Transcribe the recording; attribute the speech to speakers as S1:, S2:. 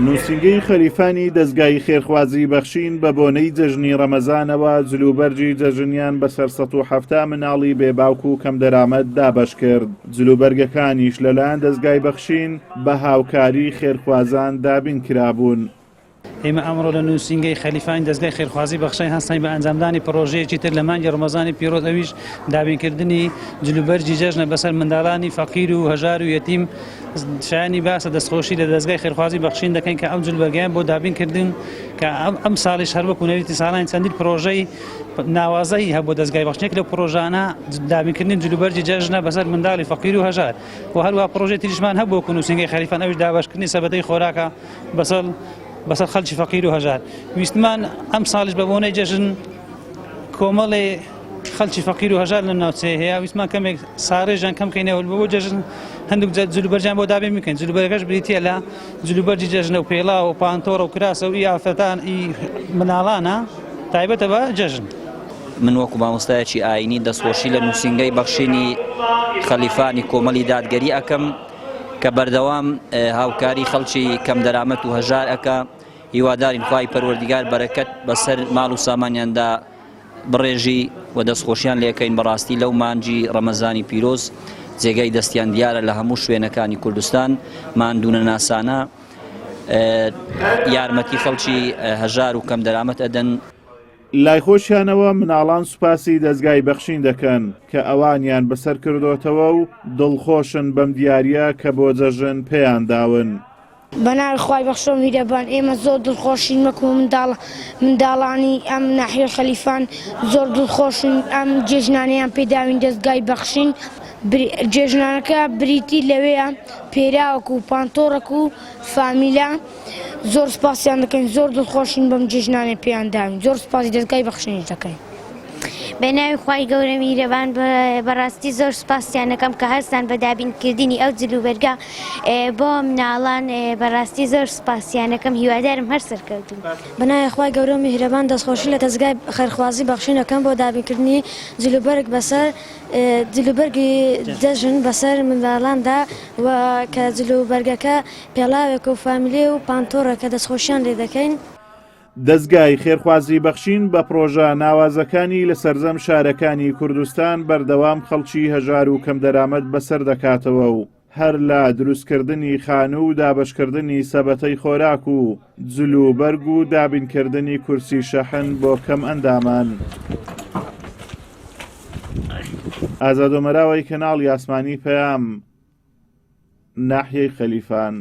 S1: نووسینگەی خەلیفانی دەزگای خێرخوازی بەخشین بە بۆنەی جەژنی ڕەمەزانەوە جلوبەرگی جەژنیان بەسەر 170 مناڵی بێ باوک و کەمدەرامەت دابەش کرد. جلوبەرگەکانیش لەلایەن دەزگای بەخشین بە هاوکاری خێرخوازان دابین کرابوون.
S2: ئێمە ئەمڕۆ لە نووسینگەی خەلیفانی دەزگای خێرخوازی بەخشین هەستاین بە ئەنجامدانی پڕۆژەیەکی تر لە مانگی ڕەمەزانی پیرۆز ئەویش دابینکردنی جلوبەرگی جەژنە بەسەر منداڵانی فەقیر و هەژار و یەتیم شایانی باسە دەستخۆشی لە دەزگای خێرخوازی بەخشین دەکەین کە ئەم جلوبەرگیان بۆ دابین کردن کە ئەم ساڵیش هەر وەکو نەریتی ساڵانی چەندین پرۆژەی ناوازەی هەبوو دەزگای بەخشین لەو پرۆژانە دابینکردنی جلوبەرگی جەژنە بەسەر منداڵی فەقیر و هەژار و هەروە پرۆژەی تریشمان هەبوو وەکو نووسینگەی خەلیفان ئەویش دابەشکردنی سەبەتەی خۆراکە بەسەر بەسەر خەڵکی فەقیر و هەژار ویستمان ئەم ساڵیش بە بۆنەی جەژن کۆمەڵێ خەڵکی فەقیر و هەژار لە ناوچەیە هەیە ویستمان کەمێک ساڕێژیان کەم کەینەوە بۆ جەژن هەندێک جلوبەرجیان بۆ دابین بکەین جلوبەرەکەش بریتیە لە جلوبەرگی جەژنە و پێڵاو و پانتۆڕە و کراسە و ئی ئافرەتان ئی مناڵانە تایبەتە بە جەژن.
S3: من وەکو مامۆستایەکی ئایینی دەستخۆشی لە نووسینگەی بەخشینی خەلیفانی کۆمەڵی دادگەری ئەکەم کە بەردەوام هاوکاری خەڵکی کەمدەرامەت و هەژار ئەکا هیوادارین خوای پەروەردیگار بەرەکەت بەسەر ماڵ و سامانیاندا بڕێژی و دەستخۆشیان لێکەین بەڕاستی لەو مانگی ڕەمەزانی پیرۆز جێگای دەستیان دیارە لە هەموو شوێنەکانی کوردستان ماندوونەناسانە یارمەتی خەڵکی هەژار و کەمدەرامەت ئەدەن.
S1: لای خۆشیانەوە مناڵان سوپاسی دەزگای بەخشین دەکەن کە ئەوانیان بەسەر کردۆتەوە و دڵخۆشن بەم دیاریە کە بۆ جەژن پێیان داون.
S4: بەناوی خوای بەخشەو میرەبان ئێمە زۆر دڵخۆشین وەکو منداڵ منداڵانی ئەم ناحیەی خەلیفان زۆر دڵخۆشین ئەم جێژنانەیان پێداوین دەزگای بەخشین جێژنانەکە بریتی لەوەیە پێراوەک و پانتۆڕەک و فامیلە زۆر سپاسیان دەکەین زۆر دڵخۆشین بەم جێژنانەی پێیان داوین زۆر سپاسی دەزگای بەخشینیش دەکەین.
S5: بە ناوی خوای گەورە میرەبان بەڕاستی زۆر سوپاسیان دەکەم کە هەستان بە دابینکردنی ئەو جلوبەرگە بۆ مناڵان بەڕاستی زۆر سوپاسیان دەکەم هیوادارم هەر سەرکەوتوو بن.
S6: بە ناوی خوای گەورە و میهرەبان دەستخۆشی لە دەزگای خێرخوازی بەخشین دەکەم بۆ دابینکردنی جلوبەرگ بەسەر جلوبەرگی جەژن بەسەر منداڵاندا و کە جلوبەرگەکە پێڵاوێک و فامیلی و پانتۆڕە کە دەستخۆشیان لێ دەکەین.
S1: دەزگای خێرخوازی بەخشین بە پڕۆژە ناوازەکانی لە سەرجەم شارەکانی کوردستان بەردەوام خەڵکی هەژار و کەمدەرامەت بەسەر دەکاتەوە و هەر لە دروستکردنی خانوو و دابەشکردنی سەبەتەی خۆراک و جل و بەرگ و دابینکردنی کورسی شەحن بۆ کەمئەندامان. ئازاد ئۆمەراوەی کەناڵی ئاسمانی پەیام، ناحیەی خەلیفان.